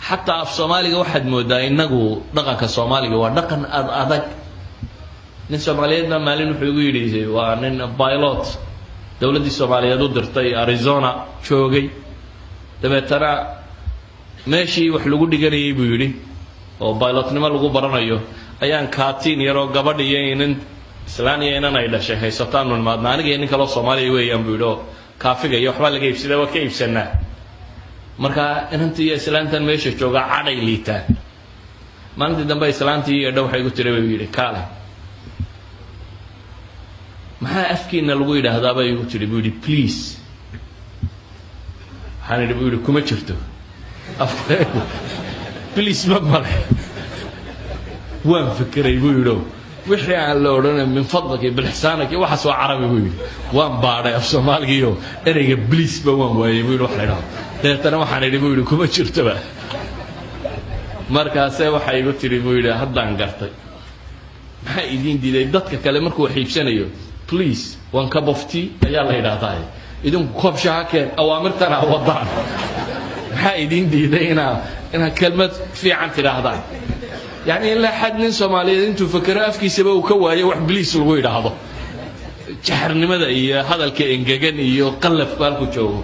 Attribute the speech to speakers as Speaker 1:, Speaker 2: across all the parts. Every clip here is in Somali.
Speaker 1: Xataa af Soomaaliga waxaad moodaa, innagu dhaqanka Soomaaliga waa dhaqan ad adag. Nin Soomaaliyeed baa maalin wuxuu igu yidhi, waa nin pilot dowladdii Soomaaliyeed u dirtay, Arizona joogay. Dabeetana meeshii wax lagu dhiganayay, buu yidhi, oo pilotnimo lagu baranayo ayaan kaatiin yaroo gabadh iyo inan, islaan iyo inan ay dhashay haysato nimaadna. Aniga iyo nin kaloo Soomaaliya weeyaan, buu yidhi, oo kaafiga iyo waxbaa laga iibsadaa, waa ka iibsanaa. Marka inantii iyo islaantan meesha joogaa cadhay liitaan. Maalintii dambe islaantii iyo dha waxay ku tiri, buu yidhi, "Kaale, maxaa afkiina lagu yidhaahdaa?" bay igu tidhi, buu yidhi. "Please," waxaan idhi, buu yidhi, "kuma jirto afka, please ma male." "Waan fikiray," buu yidhi, "wixii aan la odhanay min fadlaka iyo bilixsaanaka iyo waxaas waa Carabi," buu yidhi. "Waan baadhay af Soomaaligiiyo ereyga please ba waan waayey," buu yidhi, wax la idhaho. Dabeetana waxaan idhi, buu yidhi, "kuma jirtoba." Markaase waxay igu tidhi, buu yidhi, "Haddaan gartay maxaa idiin diiday. Dadka kale markuu wax iibsanayo, 'Please, one cup of tea' ayaa la yidhaahdaa. Idinku koob shaha keen, awaamirtana wadaan. Maxaa idiin diiday inaa kelmad fiican tidhaahdaan?" Yacni ilaa xad nin Soomaaliyeed intuu fakero afkiisaba uu ka waayo wax please lagu yidhaahdo. Jaxarnimada iyo hadalka engegan iyo qallafku halku joogo.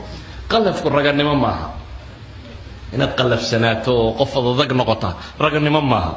Speaker 1: Qallafku raganimo maaha. Inaad qallafsanaato oo qof adag noqota raganimo maaha.